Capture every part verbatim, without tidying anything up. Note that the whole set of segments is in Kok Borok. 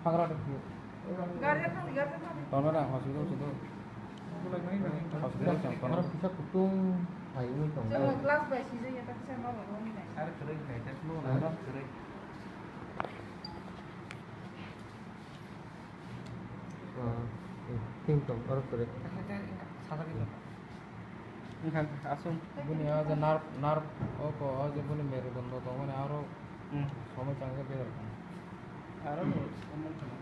Hagra de phi. Gari thang, gari thang. Tono na hospital sudu. Hospital chang tono. Aro kisa kutung hai uni tong. Chang glass bai si jai ta kisa ma ba ni. Aro khroi khai ta mo na khroi. Ah, eh, ting tong aro khroi. Wngkha aswk. Buni o je nerve, nerve o ko o je buni merudondo tongmani aro, hmm, somoi changkhe bejal kha. Aro bo somoi changkhe.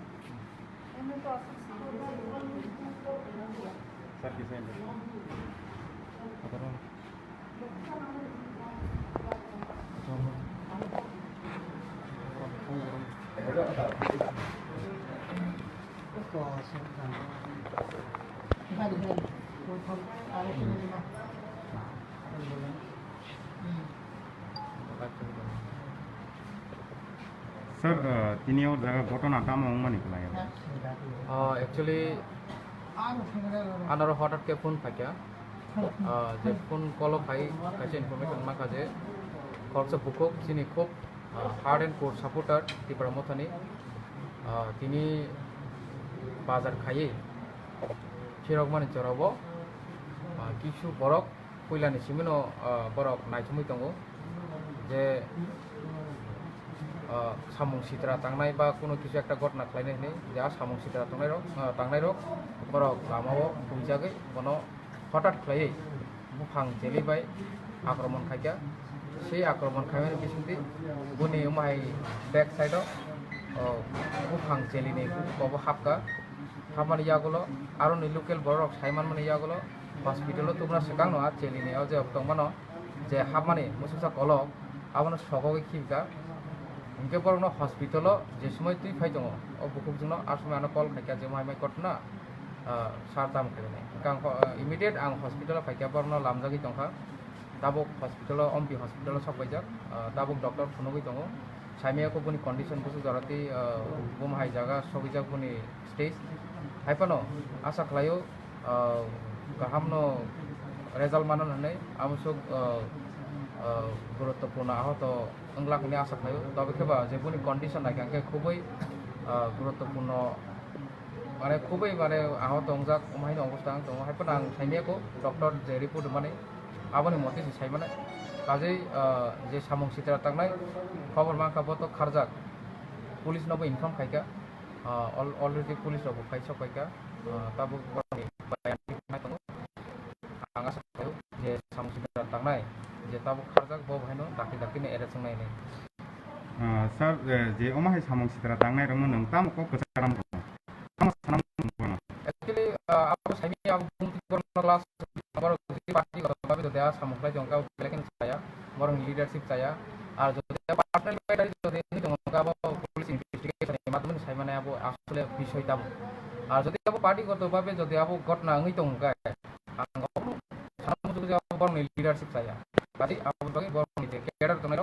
Sir, kisa ini. Kotor. Sir, uh, tini o jaga ghotona tamo wngmani kwlai? Uh, actually, anoro hotat khe phone phaikha. Uh, je phone call o phai kaisa information mankha je khoroksa bukhuk chini khub, uh, hard and core supporter Tipra Mothani, uh, tini bazar khaiwi phirokmani jorao, uh, kisu borok puilani simino, ah, borok naichomwi tongo je, ah, samung sitra tangnai ba kuno kisu ekta gotna khlainai hinwi je a samung sitra tongnairok, ah, tangnairok borok lamao thumjagwi bono hotat khlaiwi buphang cheli bai akromon khaikha. Sei akromon khaimani bisingtwi boni omo hai back side o, oh, buphang chelini kobo hapkha. Hapmani yagulo aroni local borok saimanmani yagulo hospital o tubuna swkangno a chelini o je tongmano je hapmani muchungsa kolok abono sogogwi khibikha. Hinkhe borokno hospital o je somoi twi phai tongo o bukhukjwkno a somoi ano call khaikha je omo hai mai kotna, ah, sir tamo khaimani. Hinkhe ang ho-, immediate ang hospital o phaikha borokno lamjagwi tongkha. Tabuk hospital o, Ompi hospital o sok paijak. Ah, tabuk doctor phunugwi tongo. Saimaya kho boni condition busu jora tei, ah, bum hai jaga sogwijak boni stage. Hai phano asa khlaio, ah, kaham no result manan hinwi, amsuk, ah, ah, guruttopurno ahoto wnglak hinwi asa khlaio. Tobe khe ba je boni condition naikha khe khubui, ah, guruttopurno. Mane khubui mane ahot tongjak, omo haino obostha ang tongo. Hai phano ang saimaya kho doctor je report mani aboni mote se saimane. Kajei, ah, je samung sitra tangnai khobor mankha bo to kharjak. Police no bo inform khaikha. Ah, al-, already police rok bo phai sok phaikha. Ah, tabuk borokni bayani tongo. Ang asa khlaio je samung sitra tangnai je tabuk kharjak bo haino dakti dakti ni arrest wngnai hinwi. Ah, sir, eh, je omo hai samung sitra tangnai rokno nwng tamo kok kwcham tongo? Tamo sanam tongo bono? Actually, ah, abo saimaya abo bumtwi borokno class, borok jodi party kotor babe jodi a samung khlai tongkha, belai kheno chaya, borokni leadership chaya. Ar jodi personal matter jodi wngwi tongkha, abo police investigation ni madhyome saimane abo asole bishoy tamo. Ar jodi abo party kotor babe jodi abo ghotna wngwi tongkha, ang sanam muchungo je abo borokni leadership chaya. Kachi abo bagwi borokni je cadre tongnai